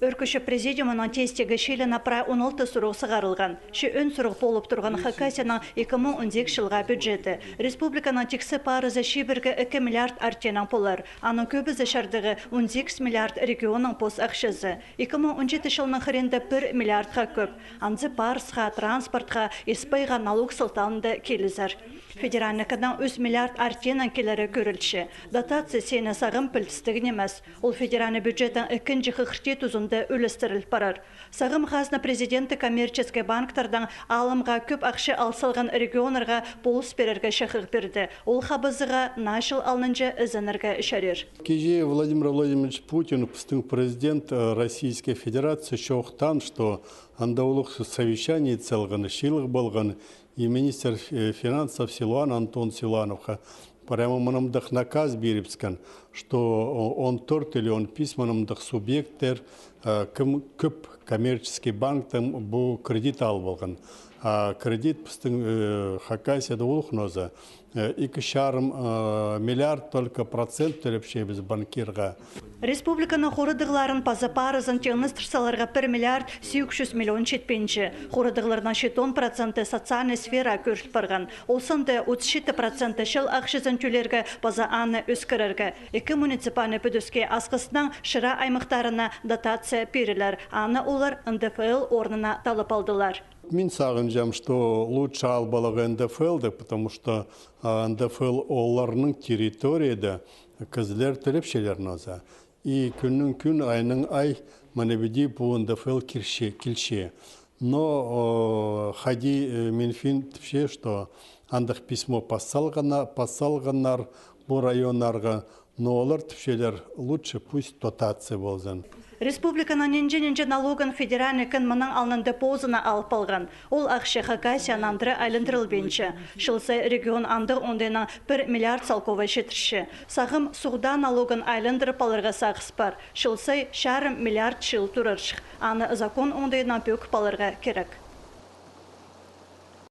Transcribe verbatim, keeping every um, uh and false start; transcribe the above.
Ӧӧркі чӧп президиумының тестегі чиліне прай он алты сурығ сығарылған. Че ӧӧн сурығ полып турған Хакасияның ікі муң он сигіс чылға бюджеті. Республиканың тиксі парызы чибіргі ікі миллиард артенең полар. Аның кӧбізі чардығы он сигіс миллиард регионның пос ахчазы. Ікі муң он читі чылның хыринда пір миллиардха кӧп. Анзы парысха, транспортха, ис-пайға налог сылтаанда килізер. Федеральнай кіннің ӱс миллиард артенең килері кӧрілче. Дотация сині сағам пілдістіг нимес. Ол федеральнай бюджеттің ікінҷі хығыртии тузында ӱлестіріл парар. Сағам хазна президенті коммерческий банктердең алымға кӧп ахча ал салған регионнарға полыс пирерге чахығ пирді. Ол хабазыға наа чыл алнынҷа ізенерге чарир. Кичее Владимир Владимирович Путин, пістің президент, э, Российской Федерации, чоохтаан, что анда улуғ совещание ит салған, чыылығ полған, и министр, э, финансов Силуан, Антон Силуановха прямо мынымдых наказ пирібіскен, что, о, он тӧрт или он пис мынымдых субъекттер, э, кім кӧп коммерческий банктең пу кредит алып алған. А кредит пістің, э, Хакасияда улуғ нооза, э, ікі чарым, э, миллиард только процент тӧлепчебіс банкирға. Республиканың хорадығларын паза парызын тиңнестір саларға пір миллиард сигіс чӱс миллион читпинче. Хорадығларның читон проценті социальный сфера кӧріл парған. Ол санда отыс читі проценті чыл ахчазын тӧлерге паза аны ӧскірерге. Ікі муниципальный пӱдіске, Асхыснан Шира аймахтарына дотация пирілер. Аны олар НДФЛ орнына таллап алдылар. Мин сағынчам, что лучше алып аларға НДФЛ-ді, потому что, а, НДФЛ оларның территорияда кізілер тӧлепчелер нооза. И кӱннің кӱн, айның ай, мына піди пу НДФЛ кирче, килче. Но, о, хайди, э, Минфин тіпче, что андағ письмо пас салғаннар, пас салғаннар пу районнарға, но олар тіпчелер, лучше пусть дотация ползын. Республиканың нинҷе-нинҷе налогын федеральный кін мының алнында позына алып алған. Ол ахча Хакасиянаң андыра айландырылбинча. Чыл сай регион андағ оңдайнаң пір миллиард салковай читірче. Сағам суғда налогын айландырып аларға сағыс пар. Чыл сай чарым миллиард чыыл турарҷых. Аны закон оңдайнаң пӧгіп аларға кирек.